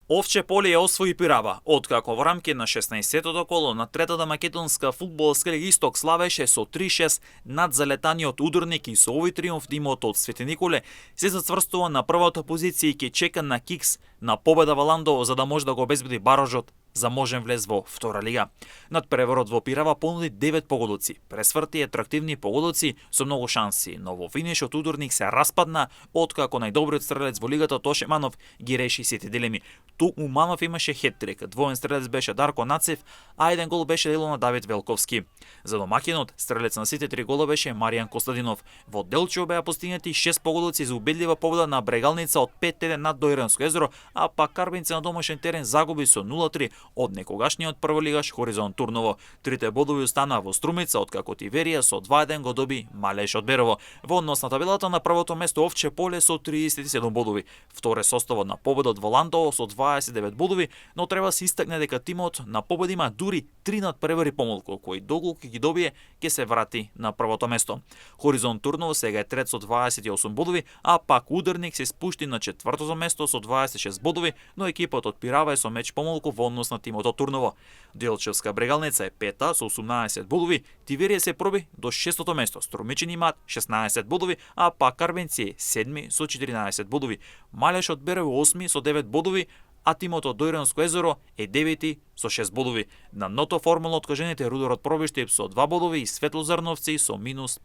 Овче поле ја освои Пирава, откако во рамки на 16-тото коло на третата македонска фудбалска лига Исток славеше со 3-6 над залетаниот ударник и со овој триумф тимот од Свети Николе се зацврстува на првата позиција и ќе чека на кикс на победа во Ландово за да може да го обезбеди барожот за можен влез во втора лига. Надпреварот во Пирава понуди 9 погодоци, пресврти атрактивни погодоци со многу шанси, но во финишот ударник се распадна откако најдобриот стрелец во лигата Тоше Манов ги реши сите дилеми. Токму Манов имаше хеттрик, двоен стрелец беше Дарко Нацев, а еден гол беше дело на Давид Велковски. За домакинот, стрелец на сите три гола беше Маријан Костадинов. Во Делчево беа постигнати 6 погодоци за убедлива победа на Брегалница од 5-1 над Дојранско езеро, а пак Карбинци на домашен терен загуби со 0-3 од некогашниот прволигаш Хоризонт Турново. Трите бодови останаа во Струмица, откако Тиверија со 2-1 го доби Малеш од Берово. Во однос на табелата на првото место Овче поле со 37 бодови. Вторе составот на победот во Ландово со 29 бодови, но треба се истакне дека тимот на победа има дури 3 надпревари помалку, кој доколку ги добие ќе се врати на првото место. Хоризонт Турново сега е трет со 28 бодови, а пак Ударник се спушти на четвртото место со 26 бодови, но екипата од Пирава е со меч помалку во однос на тимот од Турново. Делчевска Брегалница е пета со 18 бодови, Тиверија се проби до шестото место. Струмичани имаат 16 бодови, а пак Карбенци е седми со 14 бодови. Малеш од Берово 8 со 9 бодови, а тимот од Дојранско езеро е 9 со 6 бодови. На дното формално откажените Рудорот Пробишти со 2 бодови и Светлозарновци со -5.